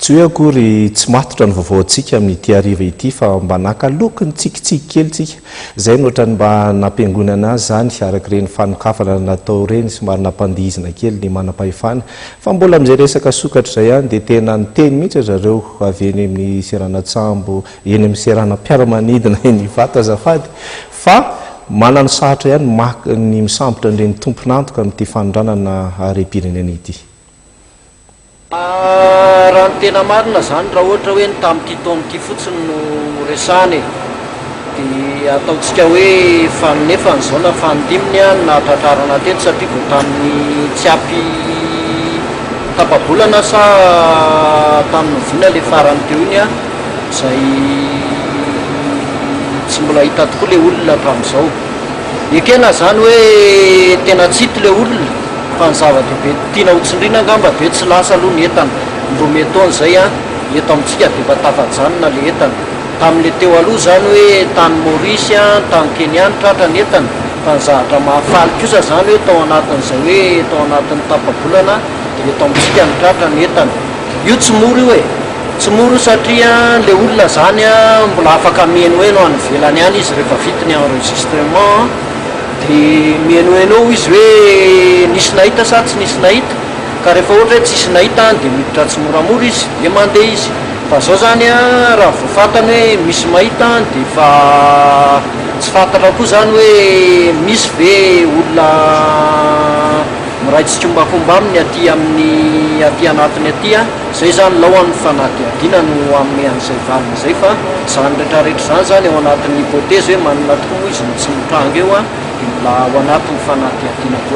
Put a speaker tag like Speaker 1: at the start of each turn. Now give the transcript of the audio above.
Speaker 1: Tsy hoe akory tsy matotra ny vaovaontsika amin'ity hariva ity fa mba naka lokony tsikitsiky kely tsika. Izay no ohatran'ny mba nampiangonana azy izany araka ireny fanokafana natao ireny somary nampandihizina kely ny manam-pahefana. Fa mbola amin'izay resaka sokatra izay ihany dia tena niteny mihitsy ry zareo avy eny amin'ny seranan-tsambo, eny amin'ny seranam-piaramanidina eny Ivato azafady fa manano sarotra ihany maka ny misambotra an'ireny tompon'antoka amin'ity fanondranana harem-pirenena ity.
Speaker 2: Raha ny tena marina izany raha ohatra hoe ny tamin'ity taona ity fotsiny no resahana e, dia ataontsika hoe faninefany izao na fanindiminy no nahatratrarana teto satria vao tamin'ny tsy ampy tapa-bolana sa tamin'ny oviana ilay farany teo iny izay tsy mbola hita tokoa ilay olona hatramin'izao. Ekena izany hoe tena tsy hita ilay olona. Fa ny zava-dehibe tiana ho tsindriana angamba dia tsy lasa aloha ny entana. Indroa taona izay an, eto amintsika dia efa tafajanona ilay entana. Tamin'ilay teo aloha izany hoe tany Maurice an, tany Kenya no tratra ny entana, fa ny zavatra mahafaly kosa izany hoe tao anatin'izay hoe tao anatin'ny tapa-bolana dia eto amintsika no tratra ny entana. Io tsy mora io e! Tsy mora io satria ilay olona izany an, mbola afaka mihenoheno any ivelany any izy rehefa vita ny enregistrement an. Dia mihenoheno eo izy hoe nisy nahita sa tsy nisy nahita, ka rehefa ohatra hoe tsisy nahita dia miditra tsimoramora izy dia mandeha izy, fa zao zany an raha vao fantany hoe misy mahita dia efa tsy fantatra koa zany hoe misy ve olona miray tsikombakomba aminy aty amin'ny aty anatiny aty an, zay zany laoha ny fanadihadiana no hanome an'izay valiny izay fa zany retraretra izany zany ao anatin'ny hypothèse hoe manana tokoa moa izy no tsy mitranga eo an, dia mbola ao anatin'ny fanadihadiana daholo.